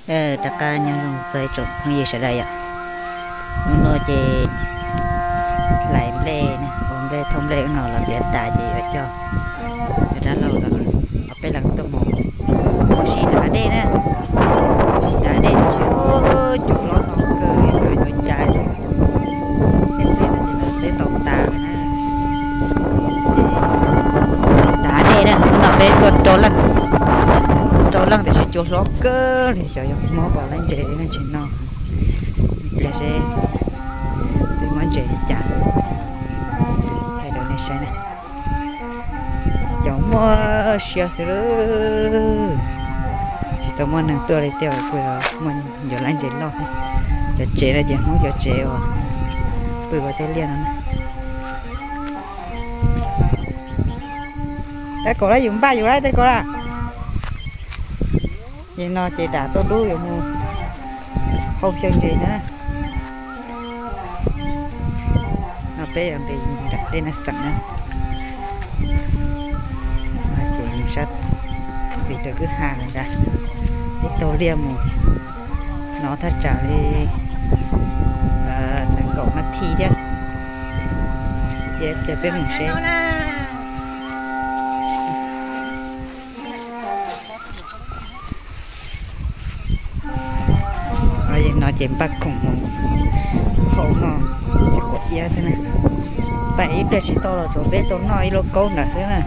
Rov qab nyob zoo txog ib tsoom phooj ywg sawv daws yom. Hnub no ces hlais nplej na, ua nplej thauj nplej ub no los tiav tas ces yuav coj cov dab laug los peb leeg tuaj mus ua si nram dej na. Nram dej tab sis cua hlob no kawg li, xyov yuav cas tej pliag no ces lawv teb tau tas na. Nram dej na, hnub no peb tuaj rau leej, rau leej tiam sis cua hlob kawg li, xyov yog muab pom laib ntses li no tsis no. Ib pliag seb peb muab ntses li cas, hais rau nej saib na. Cov muaj siab xwb lawm, tsis tau muaj neeg tuaj li tiag, kuj muaj yuav laib ntses loj. Cov tsev no ces Hmoob cov tsev uas pw ua tej liaj no na. Tab kom lawv yus npaj yus lawm tej ko na. Ces no ces dam tau dub yuav mus hau xyaw ntses ntag na. No peb yuav nqis nram dej na xeem na. Ces mus sab pem raws kwj ha ntag, ib tug liaj mus no thaj tsam li nees nkaum nab thi thiab. Ces peb mus seb. No ces npaj khoom mus hau no, ces quav iab xwb na. Pais ib pliag tsis tau los tsuav peb tau noj ib lub kaub ntawd xwb na.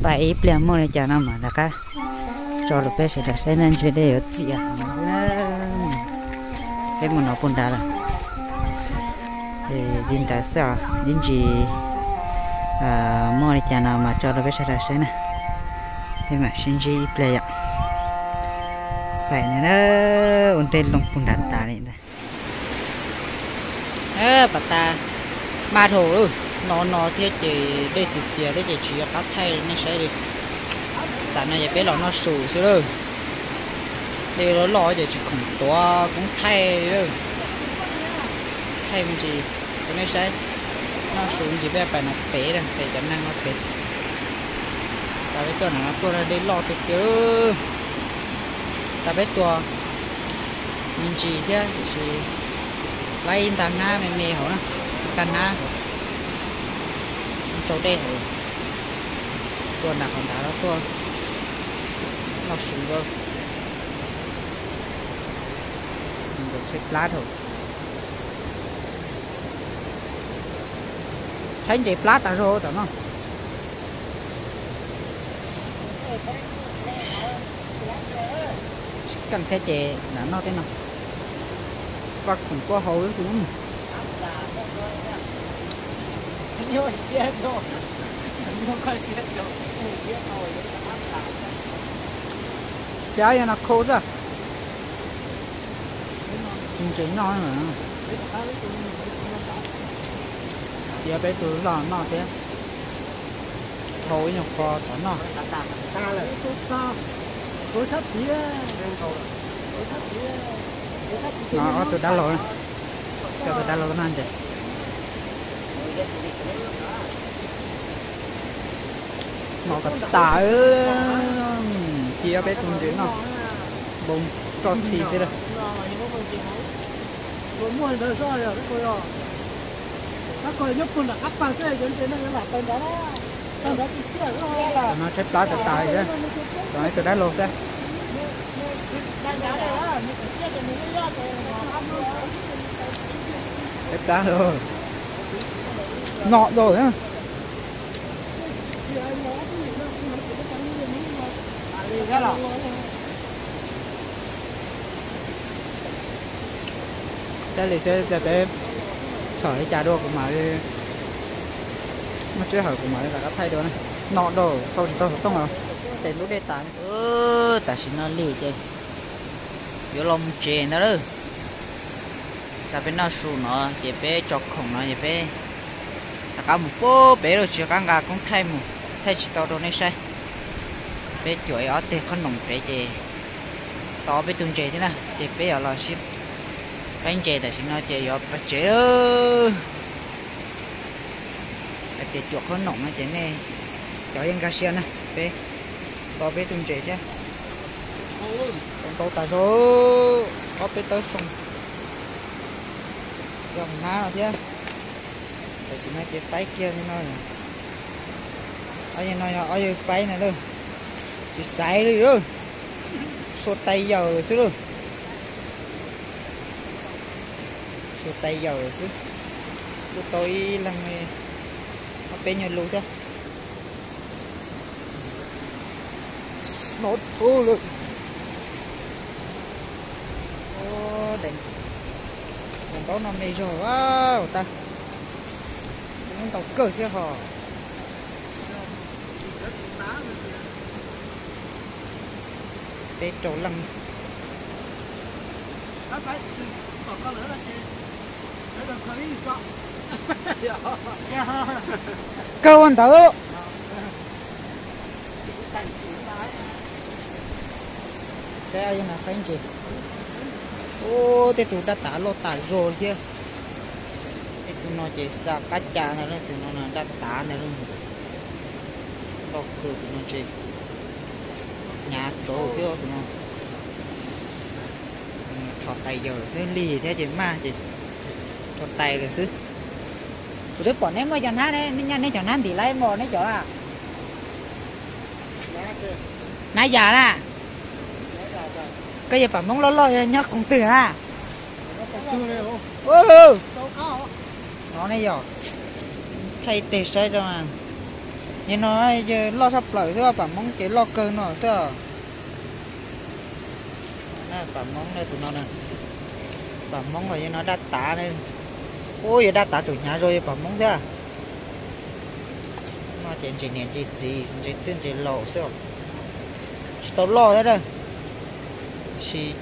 Pais ib pliag muaj li cas no mas rov qab tso rau peb sawv daws saib na, ntshe dej yuav txias xwb na. Peb mus no puag nrad lawm. Li ntawd xwb os, ib ntsis muaj li cas no mas tso rau peb sawv daws saib na. Peb mam sib ntsib ib pliag yom. Pais ntawd na, ua ntej loo puag nrad tas li ntag. Pas tas maj dhau, no no thiab ces dej txias txias thiab ces tsis nco qab thaij nej saib li. Tam no ces peb los noj su xwb lawm. Dej loj loj ces tsis khoom tuav koob thaij li lawm. Thaij me ntsis rau nej saib. Noj su me ntsis peb pais no pem, pem cov neeg no pem. Tas peb tuaj no tuaj dej loj tiag tiag. Tas peb tuaj me ntsis thiab tiam sis laib ib nta hnab me me hauv na, ib nta hnab hauv, tsau dej hauv. Tuaj nram qhov nrad tuaj noj su. Tshaib plab dhau. Tshaib ntses plab tas zog tom no. Tsis keej thiab ces lam noj tej no. Paj khoom kuaj hau ib tus. Cab yog no khau xwb. Ntses noj. Tiav peb tus loj noj thiab. Hau ib nyuag qho tom noj. No ob tug dab laug, coj tus dab laug noj ntses. Noj tas tas, cia peb tus ntses noj, npau roj txhi xwb lawm. Tom no tshaib plab tas tas li, tom no ib tug dab laug xwb. Tshaib plab lawm, noj dua. Thiaj li seb peb txhawm li cas dua kuv mam li muaj sij hawm kuv mam li rov qab thaij dua na. Noj dua, tau tsis tau xov tooj os. Tes ntub dej tas. Tam sim no li ces yuav los mus tsev ntag lawm. Tas peb noj su no ces peb tso khoom no ces peb rov qab mus puag pem lawm, tsis qab nqa koob thaij mus, thaij tsis tau rau nej saib. Peb cuam ib ob teg qhob noom pem ces tau peb tus ntses thiab na, ces peb yuav los sib qaib ntses, tam sim no ces yuav pais tsev lawm. Ces cuam qhob noom no ces nej cov yeej nkag siab na, peb nto peb tug ntses thiab. Tau ntau tas zog, ob peb tawb xoo, yog hnab no thiab. Tam sim no ces faib kiag li no. Ob yawg no yog ob yawg faib na lawm, tsis xaiv li lawm, sua tais yawm lawm xwb lauj. Sua tais yawm lawm xwb. Kuj tau ib leeg ob peb nyuag lus thiab. Nov rau lawm. Daim ntaub no me zog a, tag, lub ntau kawg thiab hos. Peb rau leej. Kawg ua ntawd. Saib yog na faib ntses. Ub, tej tus daj tav loj tas zog thiab. Tej tus no ces xa qab ca ntag, tus no daj tav ntag. Loj kawg tus no ntses, hnyav tsawv thiab tus no. Rho tais yawm xwb, lig thiab ces maj ces rho tais lawm xwb. Kuv twb pom neb muaj cov hnab ne, neb nyob neb cov hnab ntim laib npaum neb cov a. Hnab yam na. Koj yog pam Hmoob loj loj nyob koog twg a? No ne yog, thaij teg saib rau. Nim no yawg loj tshaj plaws xwb, pam Hmoob ces loj kawg no xwb. Pam Hmoob tus no, pam Hmoob los yog no daj tav. Ub, yog daj tav tseem hnyav zog yog pam Hmoob thiab. No ces ntses niam ntses txiv, ntses txwj ntses laus xwb, tsis tau loj thiab. Tab sis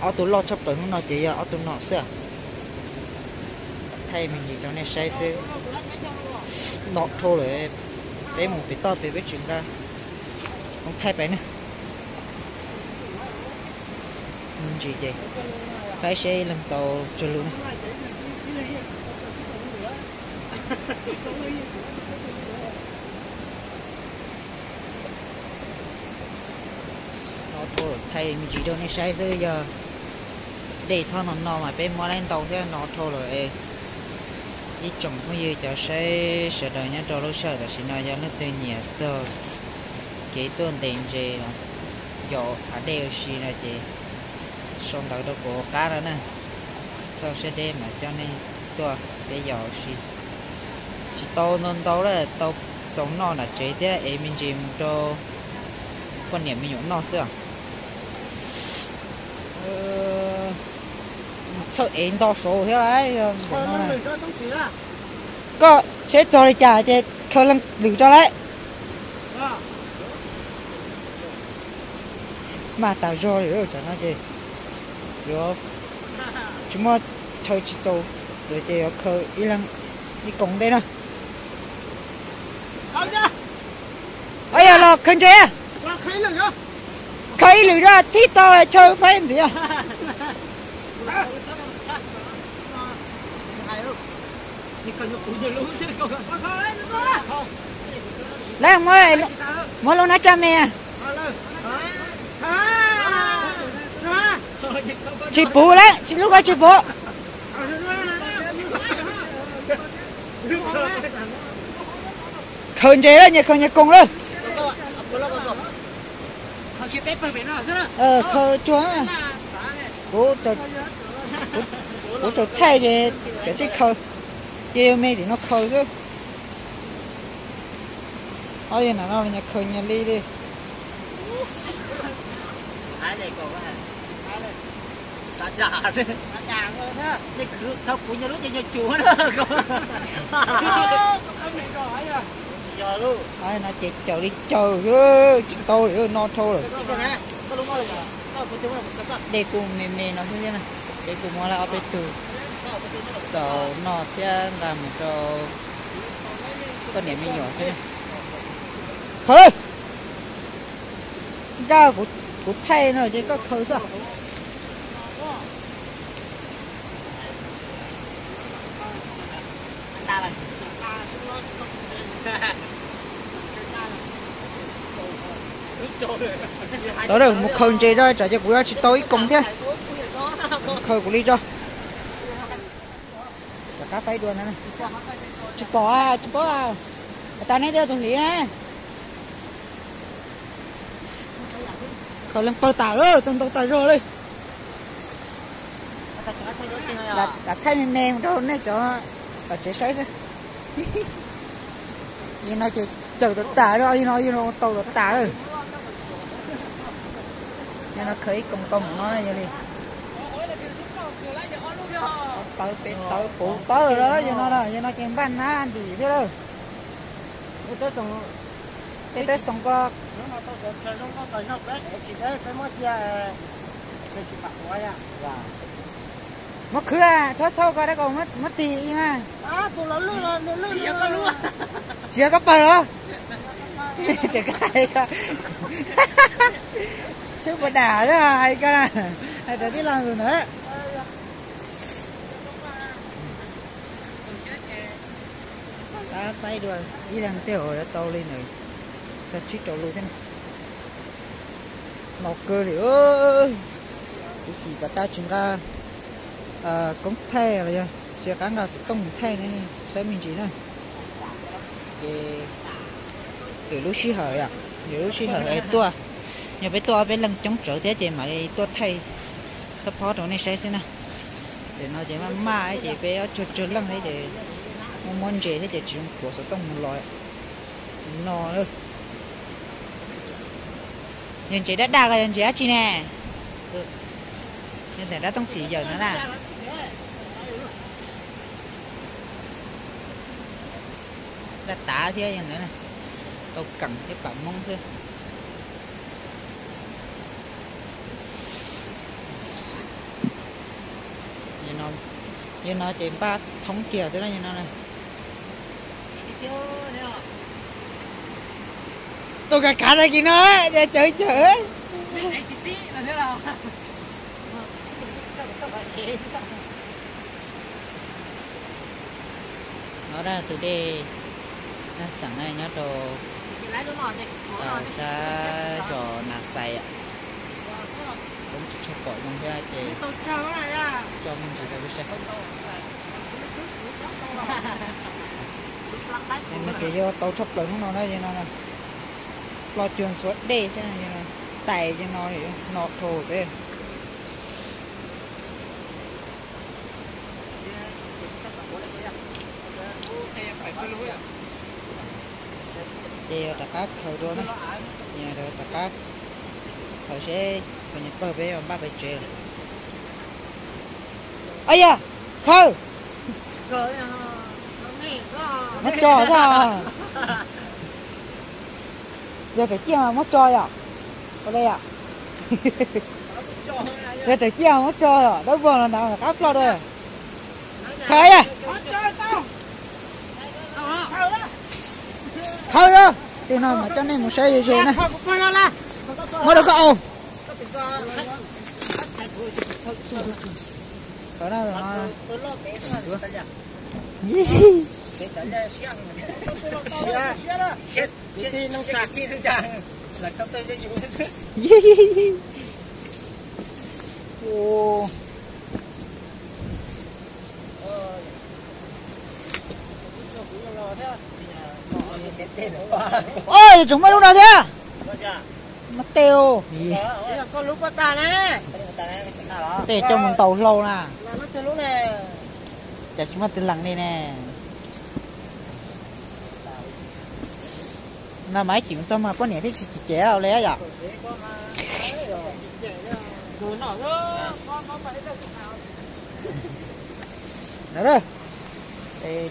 ob tug loj tshaj plaws hnub no ces yog ob tug no xwb. Thaij me ntsis rau nej saib xwb. Nov dhau lawm, peb mus pem toj pem peb tsis nqa, mus thaij pem ne. Me ntsis ces saib seb leej tau tsawg lus ne. Nov dhau lawm, thaij me ntsis rau nej saib xwb, yog dej txhob no no mas peb muab laib ntau thiab. Nov dhau lawm es ib tsoom phooj ywg cov saib sawv daws nyob rau lub sij hawm tam sim no yog leej twg nyiam txog kev tuaj ntes ntses los yaum hav dej ua si no ces sau ntawv rau kuv hauv qab no na. Txog siab deb mas coj nej tuaj peb yaum ua si. Tsis tau ntau ntau, tau txaus noj nram tsev thiab es me ntsis mus rau poj niam me nyuam noj xwb. Txhawj ev nto saud thiab lauj. Koj seb txog li cas ces khaws leej lwm tso lauj. Maj tas zog li, tam no ces yuav tsis muaj, chaw tsis txaus, ces yuav khaws ib leeg ib koom ntej na. Yog los khaws ntses, khaws ib lwm, khaws ib lwm rau thib tau chaw faib ntxiv. Lawv muab lub hnab tsa me. Tsis puv lawm, tsis lub ko tsis puv. Khaws ntses lawm, nyias khaws nyias koom lawm. Khaws cuag, kuv, kuv tsaum thaij ces cov tsib khaws, ces me tim no khaws xwb. Ob yawg na no nyias khaws nyias li li. No ces caws li caws xwb, tsis tau li, no dhau lawm. Dej kuj me me no xwb thiab na. Peb kuj muab lawm ob peb tug txaus noj thiab nqa mus rau poj niam me nyuam xwb. Khaws lawm. Nkaj, kuv thaij no ces koj khaws xwb. Tau, mus khaws ntses tso tsam ces kuv yuav tsis tau ib koos thiab. Khaws kuv li tso. Rov qab faib dua ntawd. Tsis pom, tsis paub. Tas neb twb tus hliv. Khaws leej pawg tas, tau ntau tas zog li. Lam thaij me me mus rau nej cov tom tsev saib xwb. Yog no ces cawm tas tas, yog no yog no tau tas tas lawm. Yog no khaws ib koos tau mus no yog li. Tawv pem tawv puv tawv lawm yog no, yog no ces npaj hnab ntim thiab lawm. Peb teb xoom ko. Muab khwv, txhob txhauj ko dab kom muab tig mas. Tsis yog koj pawg los? Tseem hais ko, seb puas dam thiab hais ko na. Hais rau tij laug tus ntawd. Tab faib dua ib leeg tej zaum yuav tau li ntawm txog tsib rau lus thiab na. No kawg li. Kuv xim pas tab tsis nqa koob thaij los yog tsis nqa xov tooj mus thaij ne, saib me ntsis na. Ces lwm lub sij hawm, lwm lub sij hawm es tuaj, yog peb tuaj ob peb leeg coob tsawv thiab ces mam li tuaj thaij xab phob rau nej saib xwb na. Ces no ces maj maj ces peb ob tsawg tsawg leej thiab ces muaj muab ntses thiab ces tsis zoo tuav xov tooj mus los no. Yog ntses dab daj ko yog ntses dab tsi ne? Yog ntawm dab tooj txhim yawm no na. Daj tav thiab yog ntawd, tau keem thiab pam moob thiab. Yog no ces npaj thoob kiag xwb na yog no. Tus kav kav tag kis no, cawv cawv. No tus dej xeem na nyob rau sab zos Nas Xais. Kuv tsis tshua pom zoo thiab ces tso me ntsis rau peb saib. No ces yog tau tshaj plaws hnub no na, yog no, ploj cuag ntxhuav dej xwb, tais yog no, no dhau peb. Ces yuav rov qab khaws dua na, rov qab khaws seb tus niag pawg peb npaj pem tsev lawm. Ua yog, khaws, muab tso xwb. Yog tseem ciaj muab tso yom. Ua li yom. Yog tseem ciaj muab tso yom, dawb vog los nrad rov qab ploj dua. Khaws yom. Khaws os, tej no mas coj nej mus saib ze ze na. Muab rau koj aus. Oj, tseem muaj lub no thiab. Mas tej, tej coj mus ntaus hlau na. Cas tsis muaj twg lees li ne. No mas ib chim mus txog mas poj niam thiaj tsis cem cem li yom.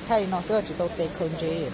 Thaij li no xwb tsis tau tes khaws ntses.